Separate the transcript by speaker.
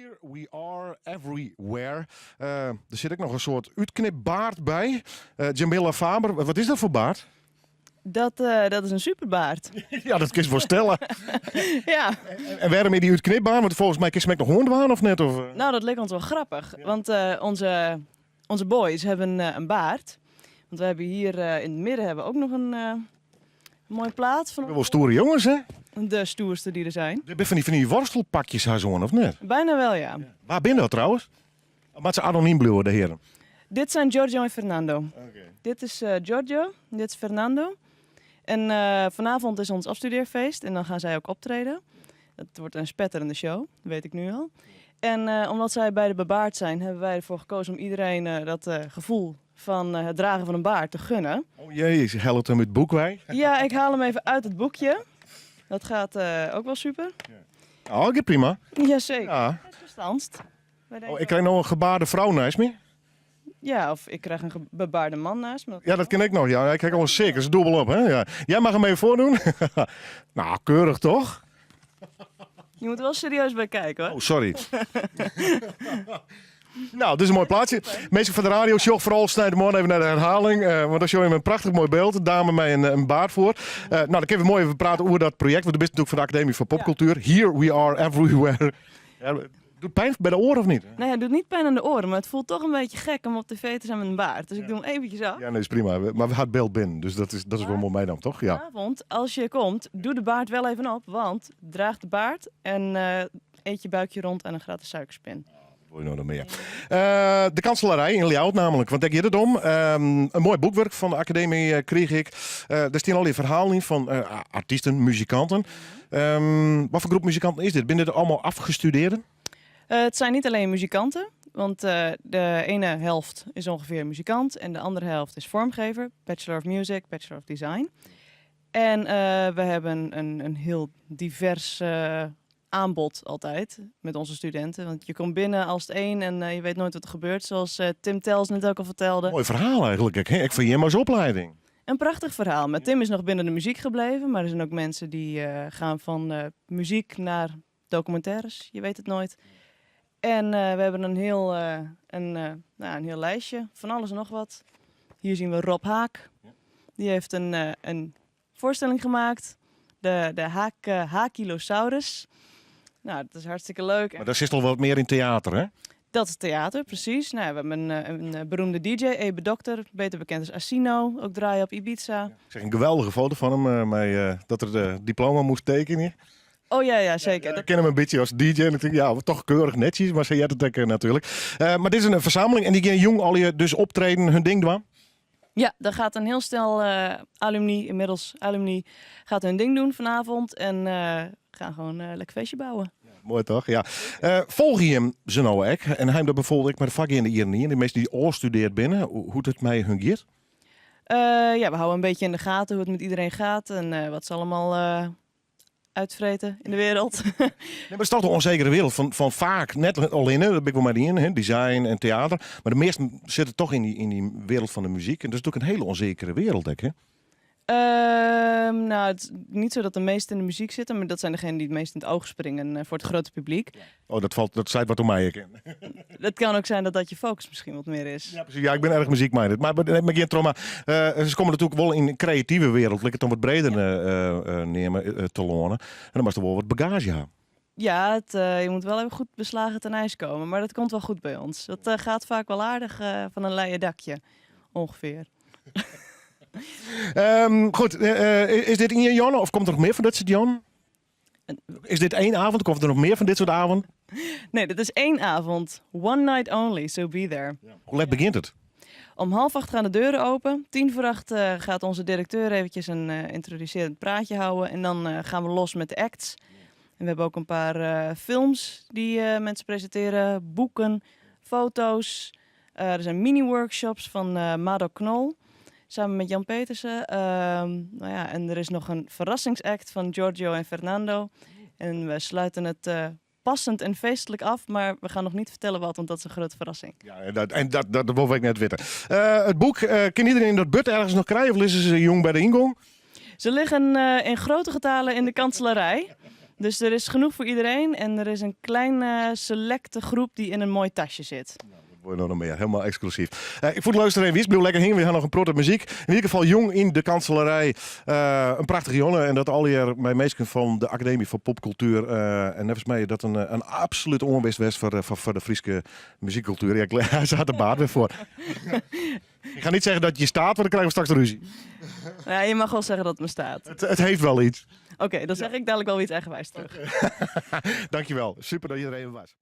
Speaker 1: Here we are everywhere. Der sit ek noch in soart útknipbaard by. Jamila Faber, wat is dat foar baard?
Speaker 2: Dat is in superbaard.
Speaker 1: Ja, dat kinst wol stelle.
Speaker 2: Ja.
Speaker 1: En wêrom is dy útknipbaar? Want folgens my kinst him ek noch oandwaan of net? Of?
Speaker 2: Nou, dat liket ons wel grappig. Want onze boys hebben een baard. Want we hebben hier in het midden hebben we ook nog een mooie plaat. Van
Speaker 1: Wol stoere jonges, hè?
Speaker 2: De stoerste die er zijn.
Speaker 1: Dit binne fan dy worstelpakjes ha se oan, of net?
Speaker 2: Bijna wel, ja.
Speaker 1: Wa binne dat trouwens? Moat se anonym bliuwe, de heren?
Speaker 2: Dit zijn Giorgio en Fernando. Dit is Giorgio, dit is Fernando. En vanavond is ons afstudeerfeest en dan gaan zij ook optreden. Dat wordt een spetterende show, weet ik nu al. En omdat zij beide bebaard zijn, hebben wij ervoor gekozen om iedereen dat gevoel van het dragen van een baard te gunnen.
Speaker 1: Oh jee, hellet him út it boek wei?
Speaker 2: Ja, ik haal hem even uit het boekje. Dat gaat ook wel super.
Speaker 1: Ja. Oh, prima.
Speaker 2: Jazeker. Ja. Het is gestanst.
Speaker 1: Oh, ik krijg nou in gebaarde frou neist my.
Speaker 2: Ja, of ik krijg in bebaarde man naast me.
Speaker 1: Ja, dat ken ik noch. Ja, ik krijg al in sik. Dat is dûbel op, hè? Ja. Jij mag hem even voordoen. Nou, keurig toch?
Speaker 2: Je moet er wel serieus bij kijken, hoor.
Speaker 1: Oh, sorry. Nou, dit is in moai plaatsje. Minsken fan de radio, sjoch foaral sneintemoarn even nei de herhaling. Want dan sjogge je in prachtich moai byld. De dame mei in baard foar. Nou, dan kinne we moai even prate oer dat projekt. Want do bist natuerlik fan de Akademy foar Popkultuer. Here we are everywhere. Ja, docht pyn by de oaren of net?
Speaker 2: Nee, het doet niet pijn aan de oren, maar het voelt toch een beetje gek om op tv te zijn met een baard. Dus ik doe hem eventjes af.
Speaker 1: Ja, nee, is prima. Maar we ha it byld binnen, dus dat is wol moai meinommen, toch? Ja.
Speaker 2: Vanavond, als je komt, doe de baard wel even op, want draag de baard en eet je buikje rond aan een gratis suikerspin.
Speaker 1: Wol je no noch mear? De Kanselarij yn Ljouwert namelijk, want dêr giet it om. In moai boekwurk fan de Akademy krige ik. Dêr steane allegear ferhalen yn fan artysten, muzikanten. Wat foar groep muzikanten is dit? Binne dit allegear afgestudeerden?
Speaker 2: Het zijn niet alleen muzikanten, want de ene helft is ongeveer muzikant en de andere helft is vormgever, Bachelor of Music, Bachelor of Design. En we hebben een heel divers aanbod altijd met onze studenten. Want je komt binnen als het een en je weet nooit wat er gebeurt, zoals Tim Tels net ook al vertelde.
Speaker 1: Moai ferhaal eigentlik, hè? Ek fan jim as oplieding.
Speaker 2: In prachtich ferhaal. Maar Tim is noch binnen de muzyk gebleven, mar der zijn ook mensen die gaan van muziek naar documentaires, je weet het nooit. En we hebben nou, een heel lijstje van alles en nog wat. Hier zien we Rob Haak. Die heeft een voorstelling gemaakt. De Hakilosaurus. Nou, dat is hartstikke leuk.
Speaker 1: Mar dêr sitst al wat mear yn teater, hè?
Speaker 2: Dat is theater, precies. Nou, we hebben een beroemde DJ, Ebe Dokter, beter bekend als Asino, ook draaien op Ibiza.
Speaker 1: Ik seach in geweldige foto fan him, mei dat er de diploma moast tekenjen.
Speaker 2: Oh ja, zeker.
Speaker 1: Ja, ik ken him in bytsje as DJ en ik tink, ja, toch keurich netsjes, mar sa heart it ek natuerlik. Mar dit is in fersammeling en dy gean jûn allegear dus optreden, hun ding dwaan?
Speaker 2: Ja, daar gaat een heel stel alumni, inmiddels alumni, gaat hun ding doen vanavond. En gaan gewoon lekker feestje bouwen.
Speaker 1: Ja, moai toch? Ja. Folgje jim se no ek? En ha jim dat bijvoorbeeld ek mei de foargeande jierren dien, de minsken dy't ôfstudearre binne, hoe't it mei hun giet?
Speaker 2: Ja, we houden een beetje in de gaten hoe het met iedereen gaat en wat ze allemaal uitvreten in de wereld.
Speaker 1: Nee, mar it is toch de ûnsekere wereld fan faak net allinne, dat bin ik wol mei dy ien, hè, design en teater. Mar de measten sitte toch yn dy wereld fan de muzyk. En dat is natuerlik in hiele ûnsekere wereld ek, hè?
Speaker 2: Nou, het is niet zo dat de meesten in de muziek zitten, maar dat zijn degenen die het meest in het oog springen voor het grote publiek.
Speaker 1: Oh, dat seit wat oer my ek.
Speaker 2: Het kan ook zijn dat dat je focus misschien wat meer is.
Speaker 1: Ja, precies. Ja, ik ben erg muziekminded. Maar gjin trauma. Se komme natuerlik wol yn in kreative wereld, lit ik it dan wat breder neame, telâne. En dan moatst wol wat bagaazje ha.
Speaker 2: Ja, je moet wel even goed beslagen ten ijs komen. Maar dat komt wel goed bij ons. Dat gaat vaak wel aardig van een leien dakje, ongeveer.
Speaker 1: Goed, is dit ien jûn of komt der noch mear fan dit soart jûnen? Is dit één avond? Komt der noch mear fan dit soart avonden?
Speaker 2: Nee, dit is één avond. One night only, so be there.
Speaker 1: Hoe let begjint it?
Speaker 2: Om 7.30 gaan de deuren open. 7.50 gaat onze directeur eventjes een introducerend praatje houden. En dan gaan we los met de acts. En we hebben ook een paar films die mensen presenteren. Boeken, foto's. Er zijn mini-workshops van Mado Knol. Samen met Jan Petersen. Nou ja, en er is nog een verrassingsact van Giorgio en Fernando. En we sluiten het passend en feestelijk af, maar we gaan nog niet vertellen wat, want dat is een grote verrassing.
Speaker 1: Ja, en dat wol ik net witte. It boek, kin iedereen dat boek ergens noch krije of lizze se jûn by de yngong?
Speaker 2: Ze liggen in grote getalen in de kanselarij. Dus er is genoeg voor iedereen en er is een kleine selecte groep die in een mooi tasje zit.
Speaker 1: Wol je noch mear, hielendal eksklusyf. Ik fûn it leuk dat wiest, bliuw lekker hingjen, we ha noch in protte muzyk. Yn ieder gefal jûn yn de Kanselarij. In prachtige jûn en dat allegear mei minsken fan de Akademy foar Popkultuer. En neffens my is dat in absolute oanwinst west foar de Fryske muzykkultuer. Ja, se hat de baard wer foar. Ik ga niet zeggen dat je staat, want dan krijgen we straks ruzie.
Speaker 2: Ja, je mag wel zeggen dat het me staat.
Speaker 1: Het heeft wel iets.
Speaker 2: Oké, dan zeg ik dadelijk wel iets eigenwijs terug.
Speaker 1: Dankjewel, super dat je er even was.